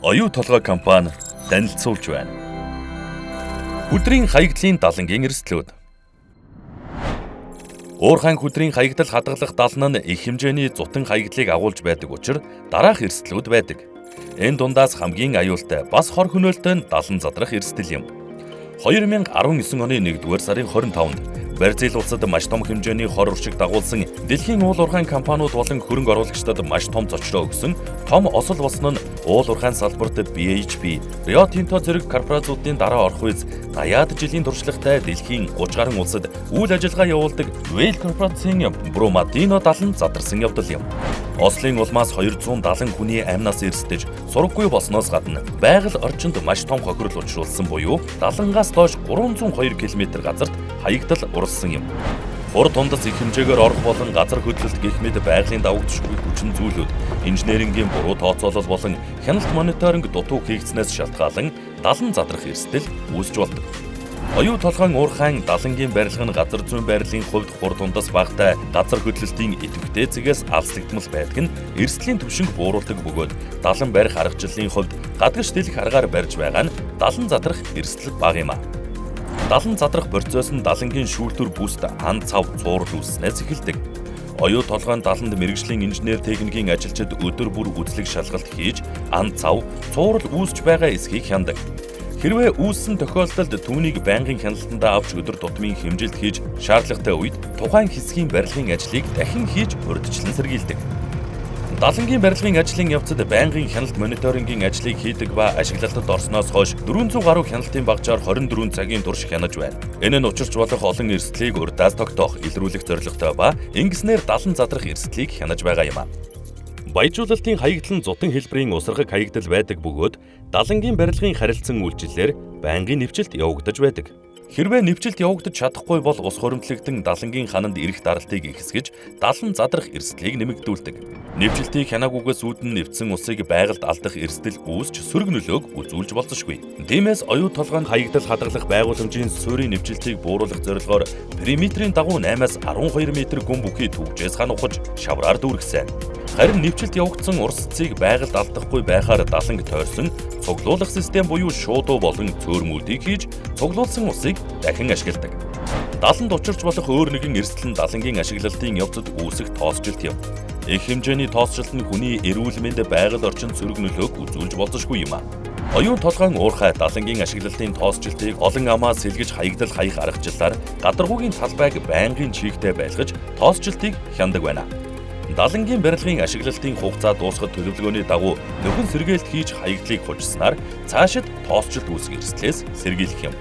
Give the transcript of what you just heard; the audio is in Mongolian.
Оюу толгой компани танилцуулж байна. Хүдрийн хаягдлын далангийн эрсдлүүд. Уурхайн хүдрийн хаягдал хадгалах далан нь их хэмжээний зутан хаягдлыг агуулж байдаг учир дараах эрсдлүүд байдаг. Энэ дундаас хамгийн аюултай бас хор хөнөөлтэй нь далан задрах эрсдэл юм. 2019 оны 1-р сарын 25-нд Бразил улсад маш том хэмжээний хор уршиг дагуулсан дэлхийн уул уурхайн компаниуд болон хөрөнгө оруулагчдад маш том зочроо өгсөн том осол болсон нь уул уурхайн салбарт BHP, Rio Tinto зэрэг корпорациудын дараа орох үз 80-аад жилийн туршлагатай дэлхийн 30 гаруй улсад үйл ажиллагаа явуулдаг Vale корпорацийн Brumadinho далан задарсан явдал юм. Ослын улмаас 270 хүний амнаас эрсдэж сураггүй болсноос гадна байгаль орчинд маш том хохирол учруулсан буюу далангаас доош 302 км газарт хаягдал уралсан юм. Хур тундас их хэмжээгээр орох болон газар хөдлөлт гэх мэт байгалийн давагдшгүй хүчин зүйлүүд, инженерингийн буруу тооцоолол болон хяналт мониторинг дутуу хийгдснээс шалтгаалan далан задрах эрсдэл үүсч болдог. Оюу толгойн уурхайн далангийн барилга нь газар зүйн байрлалын хувьд хур тундас багатай газар хөдлөлтийн идэвхтэй зэгээс алслагдмал байдаг нь эрсдлийн түвшинг бууруулдаг бөгөөд далан барих аргачлалын хувьд гадагш дэлэх аргаар барьж байгаа нь далан задрах эрсдэл бага юм а. Далан задрах процесс нь далангийн шүүлтүр бүст ан цав цуурал үүсснээс эхэлдэг. Оюу толгойн даланд мэргэжлийн инженер техникийн ажилчид өдөр бүр үзлэг шалгалт хийж ан цав цуурал үүсч байгаа эсхийг хянадаг. Хэрвээ үүссэн тохиолдолд түүнийг байнгын хяналтандаа авч өдөр тутмын хэмжилт хийж шаардлагатай үед тухайн хэсгийн барилгын ажлыг дахин хийж урьдчилан сэргийлдэг. Далангийн барилгын ажлын явцад байнгын хяналт мониторингийн ажлыг хийдэг ба ашиглалтад орсноос хойш 400 гаруй хяналтын багжаар 24 цагийн турш хянаж байна. Энэ нь учирч болох олон эрсдлийг урьдаас тогтоох, илрүүлэх зорилготой ба ингэснээр далан задрах эрсдлийг хянаж байгаа юм а. Баяжуулалтын хаягдал нь зутан хэлбэрийн усархаг хаягдал байдаг бөгөөд далангийн барилгын харилцан үйлчилээр байнгын нэвчилт явагдаж байдаг. Хэрвээ нэвчилт явагдаж чадахгүй бол ус хуримтлагдан далангийн хананд ирэх даралтыг ихэсгэж далан задрах эрсдлийг нэмэгдүүлдэг. Нэвчилтийг хянаагүйгээс үүдэн нэвтсэн усыг байгальд алдах эрсдэл үүсч сөрөг нөлөөг үзүүлж болзошгүй. Тиймээс оюу толгойн хаягдал хадгалах байгууламжийн суурийн нэвчилтийг бууруулах зорилгоор периметрийн дагуу 8-аас 12 м гүн бүхий түгжээс хан ухаж шавраар дүүргэсэн. Харин нэвчилт явагдсан урсцыг байгальд алдахгүй байхаар даланг тойрсон цуглуулах систем буюу шуудуу болон цөөрмүүдийг хийж цуглуулсан усыг дахин ашигладаг. Даланд учирч болох өөр нэгэн эрсдэл нь далангийн ашиглалтын явцад үүсэх тоосжилт юм. Их хэмжээний тоосжилт нь хүний эрүүл мэнд байгаль орчинд сөрөг нөлөөг үзүүлж болзошгүй юм а. Оюун толгойн уурхай далангийн ашиглалтын тоосжилтыг олон амаа сэлгэж хаягдал хаях аргачлалаар гадаргуугийн талбайг байнгын чийгтэй байлгаж тоосжилтыг хянадаг байна. Далангийн барилгын ашиглалтын хугацаа дуусахад төлөвлөгөөний дагуу нөхөн сэргээлт хийж хаягдлыг хужсанаар цаашид тоосжилт үүсэх эрсдлээс сэргийлэх юм.